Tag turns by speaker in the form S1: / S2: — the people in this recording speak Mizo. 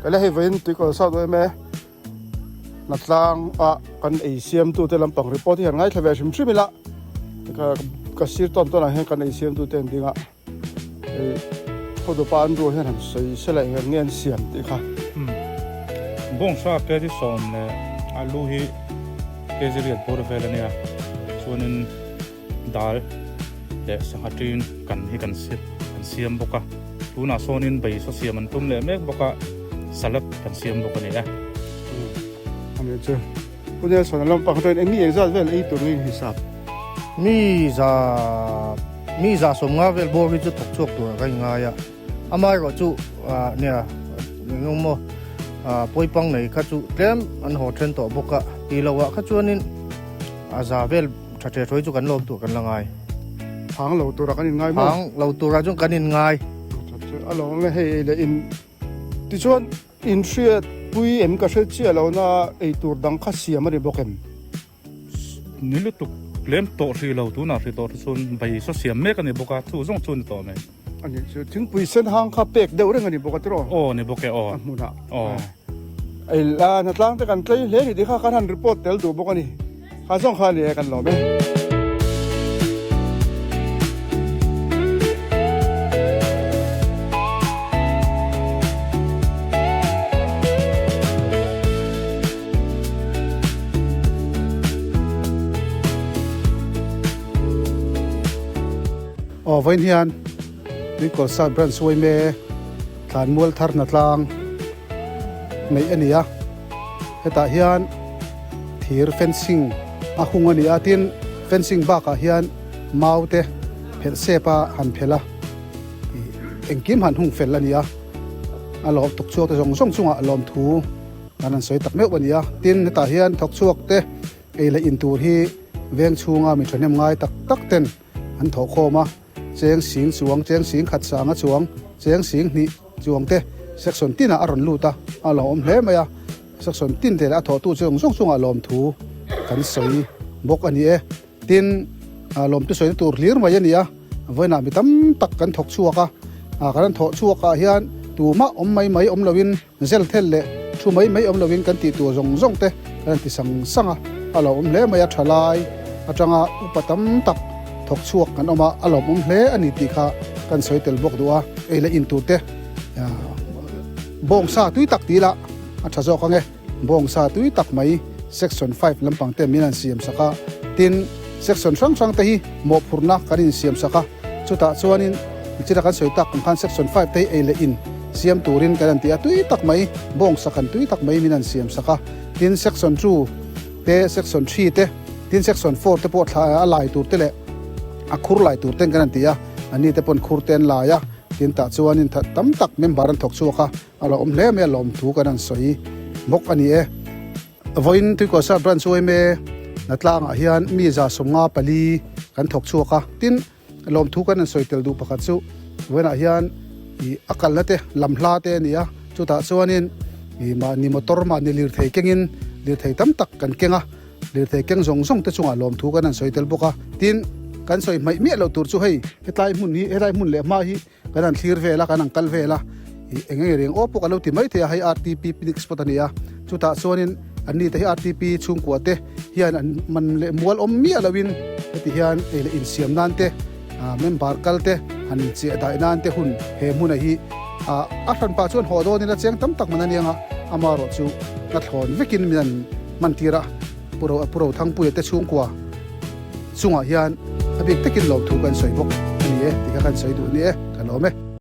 S1: Kale hei vawiin tuikawl south yma hnatlang ah kan ei siam tute lampang report hi han ngaithla ve hrim hrim ila ka sir tawn tawn ah hian kan ei siam tute an ding a hei hotupa an rual hian han sawi sela eng nge an siam tih kha.
S2: Bawngsa kg sawm leh alu hi kg riat bawr vel a nia chuanin Dal leh sangha ṭin kan hi kan kan siam bawk a, tunah sawnin bai saw siam an tum leh mek bawk a, salad kan siam bawk a ni e.
S1: Ani chu Pu Nelson a lampang chuan eng mi engzat vel ei tur ngei hisap?
S3: Mi za mi za sawmnga vel bawr hi chu thawk chhuak turah ka inngai a, amaherawh chu nia eng emaw pawipang nei kha chu tlem an haw then tawh bawk a, tih loh ah kha chuanin a za vel Tha ṭe ṭhawi chu kan lawm tur kan la ngai.
S1: Phang lo turah kan inngai maw?
S3: Phang lo turah chuan kan inngai.
S1: Tha chu a lawm e hei ei leh in tichuan inhriat pui em ka hre chiah lo na ei tur dang kha siam a ni bawk em?
S2: Ni lutuk lem tawh hrih lo tunah hrih tawh te chuan bai saw siam mek a ni bawk a chu zawng chu a ni tawh mai.
S1: A nih chu thingpui sen hang kha pek deuh reng a ni bawk a tiraw?
S2: Aw ni bawk e aw.
S1: A hmunah. Aw. Ei la hnatlang te kan tlei hle ni tikha kan han report tel duh bawk a ni. Kha zawng kha a ni e kan lawm e. Aw vawiin hian Tuikawl South Branch Suaime Thlanmual thar hnatlang neih a ni a, hetah hian thir fencing a hung a ni a, tin fencing bakah hian mau te phelh sep a han phelh a, ih engkim han hung fel a ni a, a lawm tuk chhuak te zawng zawng chungah lawmthu an han sawi tak meuh a ni a, tin hetah hian thawk chhuak te ei leh in tur hi veng chhunga mi thahnem ngai tak tak ten an thawh khawm a, cheng sing chuang, cheng sing khat sanga chuang, cheng sing hnih chuang te section tinah a rawn lut a, a lawmawm hle mai a, section tin te leh a thawhtu chu zawng zawng chungah lawmthu kan sawi bawk a ni e. Tin, lawmtu sawina tur hlir mai a ni a, vawiinah mi tam tak kan thawk chhuak a, kan han thawh chhuakah hian tumah awm mai mai awm loin Zel thel leh thu mai mai awm loin kan tih tur zawng zawng te kan han ti sang sang a, a lo awm hle mai a, tha lai atanga upa tam tak thawk chhuak kan awm a, a lawmawm hle a ni tih kha kan sawi tel bawk duh a, ei leh in tur te bawngsa tui tak tih lah a tha zawk ang e, bawngsa tui tak mai section five lampang te min han siam sak a, tin section hrang hrang te hi mawhphurhna kan insiam sak a. Chutah chuanin nichina kan sawi tak ang khan section 5 te hi ei leh in siam turin kan han ti a, tui tak mai bawngsa kan tui tak mai min han siam sak a. Tin section 2 te, section 3 te, tin section 4 te pawh thla a lai tur te leh a khur lai tur ten kan han ti a, anni te pawn khur te an lai a, tin tah chuanin tam tak member an thawk chhuak a, a lo awm hle mai a, lawmthu kan han sawi bawk a ni e. Vawiin Tuikuasa Branch yma Hnatlangah hian mi 154 kan thawk chhuak a, tin lawmthu kan han sawi tel duh pakhat chu vawiinah hian ih a kalna te lam hla te a ni a, chutah chuanin ih mahni motor mahni lirthei kengin lirthei tam tak kan keng a, lirthei keng zawng zawng te chungah lawmthu kan han sawi tel bawk a, tin kan sawi hmaih miah loh tur chu hei hetlai hmun hi helai hmun leh hma hi Kan han thlir vel a, kan han kal vel a, ih eng eng reng aw pawh ka lo ti mai thei a, hei RTP picnic spot a ni a, chutah chuanin anni te hi RTP chhungkua te hian an man leh mual awm miah loin heti hian ei leh insiam nan te ah member kal te han inchiah daih nan te hun he hmuna hi ah a hran pah chuan haw dawn ila cheng tam tak man a nia nga, amaherawh chu ka thlawn vekin min han hman tir a, Pu Ro Pu Rothangpuia te chhungkua. Chungah hian a bik takin lawmthu kan sawi bawk a ni e tih kha kan sawi duh a ni e, ka lawm e.